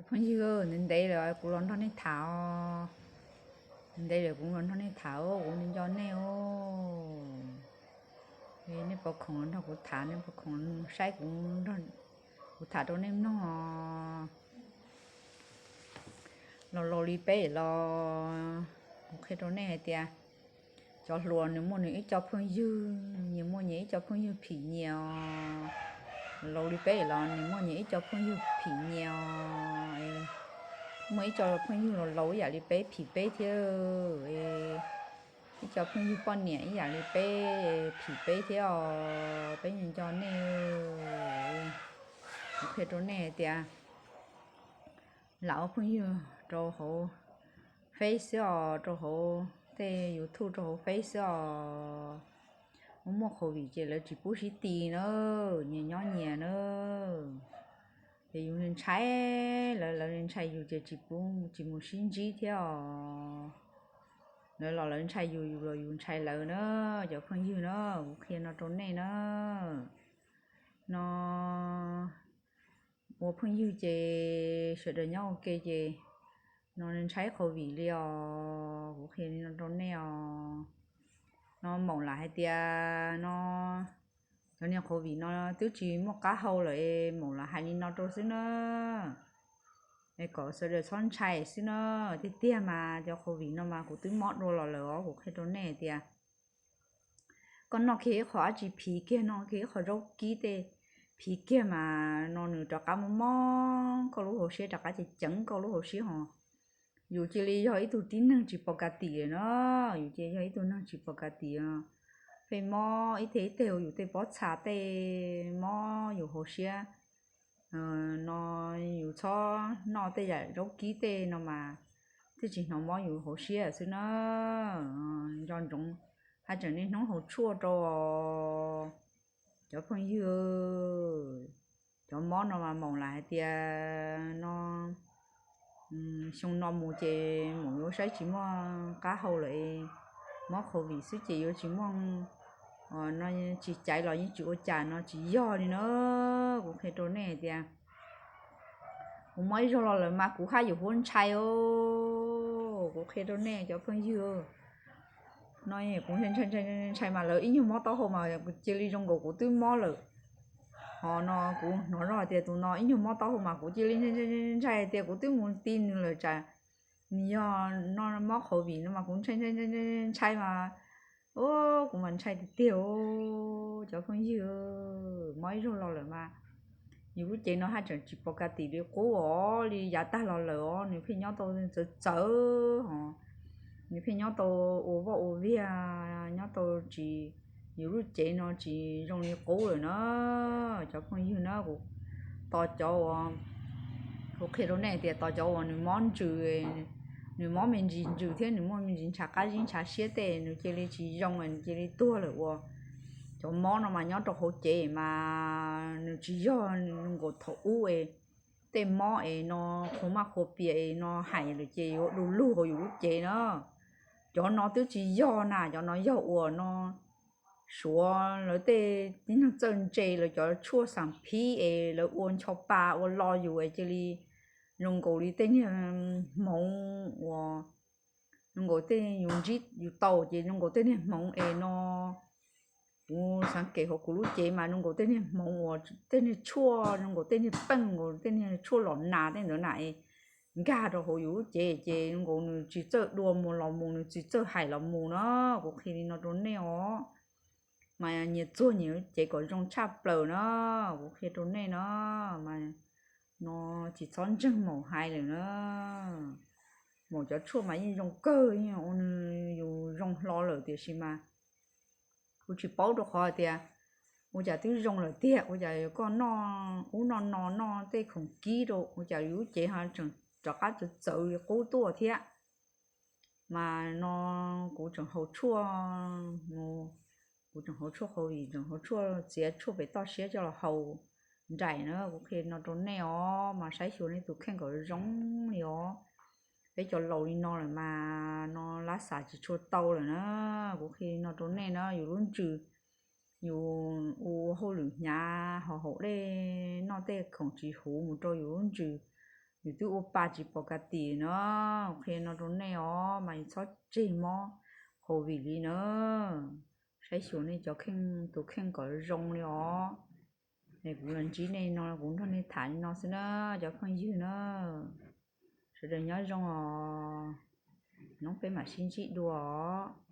Phooj ywg, ntev ntev lawm kuv los nrog nej tham os. Ntev lawm kuv los nrog nej tham os, kuv nco nej os. Nej puas khoom los nrog kuv tham, nej puas khoom saib kuv, kuv tham rau nej mloog os. Laus laus li peb los, kuv qhia rau nej hais tias cov hluas nws muaj nws ib co phooj ywg, nyias muaj nyias ib co phooj ywg phim nyias os. Laus li peb los nws muaj nyias ib co phooj ywg phim nyias os. Muaj ib co phooj ywg laus laus ib yam li peb phim peb thiab. Ib co phooj ywg poj niam ib yam li peb phim peb thiab os, peb nco nej. Kuv qhia rau nej hais tias lam ua phooj ywg rau hauv Face xwb os, rau hauv tej YouTube, rau hauv Face xwb os. Muaj muaj COVID ces lawv tsis pub sib ti na, nyias nyob nyias na. Ces yus ntshai, lawv lawv ntshai yus ces tsis pub, tsis mus sib ntsib thiab os. Lawv los lawv ntshai yus, yus los yus ntshai lawv na, cov phooj ywg na, kuv qhia no rau nej na. No ua phooj ywg ces sawv daws nyob ua ke ces no ntshai COVID li os, kuv qhia li no rau nej os. No Maum lam hais tias no cov niag COVID no twb tsis muaj qab hau lawm, Maum lam hais li no rau xwb na. Es kom sawv daws txhob ntshai xwb na. Tiag tiag mas cov COVID no mas kuv twb mob dua los lawm os, kuv qhia rau nej tias koj noj kiag ib qho dab tsi phiv kiag, noj kiag ib qho zaub kib tej phiv kiag mas no nws rov qab mob mob koj lub hauv siab, rov qab ceev ceev koj lub hauv siab ho. Yus cia li yog ib tug tib neeg tsis pos ka tim lawm na, yus cia li yog ib tug neeg tsis pos ka tim. Pheej mob ib teg ib teg yus tej pob txha tej, mob yus hauv siab. No yus txhob noj tej yam zaub kib tej no mas thiaj tsis hnov mob yus hauv siab xwb na. Nco ntsoov, haj tseem niaj hnub haus tshuaj rau cov phooj ywg. Cov mob no mas Maum lam hais tias no xyoo no mus ces Maum yuav saib tsis muaj qab hau lawm, mob COVID xwb ces yuav tsis muaj, no tsis caiv los yeej tsis ua cas no tsis yog li na. Kuv qhia rau nej hais tias kuv mob ib zaug los lawm mas kuv haj yuav huab ntshai os. Kuv qhia rau nej cov phooj ywg, no kuv ntshai ntshai ntshai mas lawv ib nyuag mob taub hau mas cia li zoo nkaus kuv twb mob lawm. Ho no kuv hnov zoj hais tias tus no ib nyuag mob taub hau mas kuv cia li ntshai ntshai tias kuv twb mus ti nws lawm tsam nws yog no mob COVID no mas kuv ntshai ntshai ntshai mas, kuv mas ntshai tiag tiag. Cov phooj ywg, mob ib zaug los lawm mas yus lub cev no haj tseem tsis pos ka tim li qub os, li yav tag los lawm os, nws pheej nyob tau txawv txawv ho, nws pheej nyob tau ua vaj ua viag, nyob tau tsis, yus lub cev no tsis zoo li qub lawm na. Cov phooj ywg na, kuv tos cov uas, kuv qhia rau nej tias tos cov uas nws mob ntsws, nws mob me ntsis ntsws thiab nws muaj me ntsis ntshav qab zib ntshav siab tej nws cia li tsis zoo nws cia li tuag lawm uas. Cov mob no mas nyob rau hauv cev mas nws tsis yog nkaus thaum ub es tej mob es no qhuav maj qhuav pias es no hais lawm ces yuav du lug hauv yus lub cev na. Cov no twb tsis yog na, cov no yog uas no suav lawv tej tib neeg txawj ntse lawv cov tshuaj xam phib es lawv ua ncho pa ua lo yus es cia li zoo nkaus li tej niag hmoov uas zoo nkaus tej yus ntsib yus tau ces zoo nkaus tej niag hmoov es no. Kuv xav kev hauv kuv lub cev mas zoo nkaus tej niag hmoov uas tej niag tshuaj zoo nkaus tej niag peej nkaus tej niag tshuaj los nas tej ntawd na es nkag rau hauv yus lub cev ces zoo nkaus nws tsis txawj dua mus los mus, nws tsis txawj hais los mus na. Kuv qhia li no rau nej os. Mas nyias txuag nyias lub cev kom zoo tshaj plaws na. Kuv qhia rau nej na, mas no tsis txhob ntseeg Maum hais lawm na. Maum cov tshuaj mas yeej zoo kawg, yeej ua nws yus zoo hlo lawm tiam sis mas kuv tsis paub rau qhov hais tias ua cas twb zoo lawm tiag, ua cas koj noj ub noj no noj tej khoom kib rau ua cas yus lub cev ho tseem rov qab txawv txawv li qub tuaj thiab. Mas no kuv tseem haus tshuaj mus, kuv tseem haus tshuaj COVID, tseem haus tshuaj txiav tshuaj pem toj siab coj los haus nraim na. Kuv qhia no rau nej os, mas saib xyuas nej tus kheej kom zoo li os. Peb cov laus li no lawm mas no lab xav tsis tshua tau lawm na. Kuv qhia li no rau nej na, yus lub ntsws, yus ua hauj lwm hnyav ho haus dej noj tej khoom tsis huv mus rau yus lub ntsws Yus twb ua pa tsis pom ka tim no, qhia no rau nej os mas yus txhob tseg mob COVID li na. Saib xyuas nej cov kheej tus kheej kom zoo li os. Es kuv los ntsib nej no kuv nrog nej tham li no xwb na cov phooj ywg na. Sawv daws nyob zoo os, hnub peb mam sib ntsib dua os.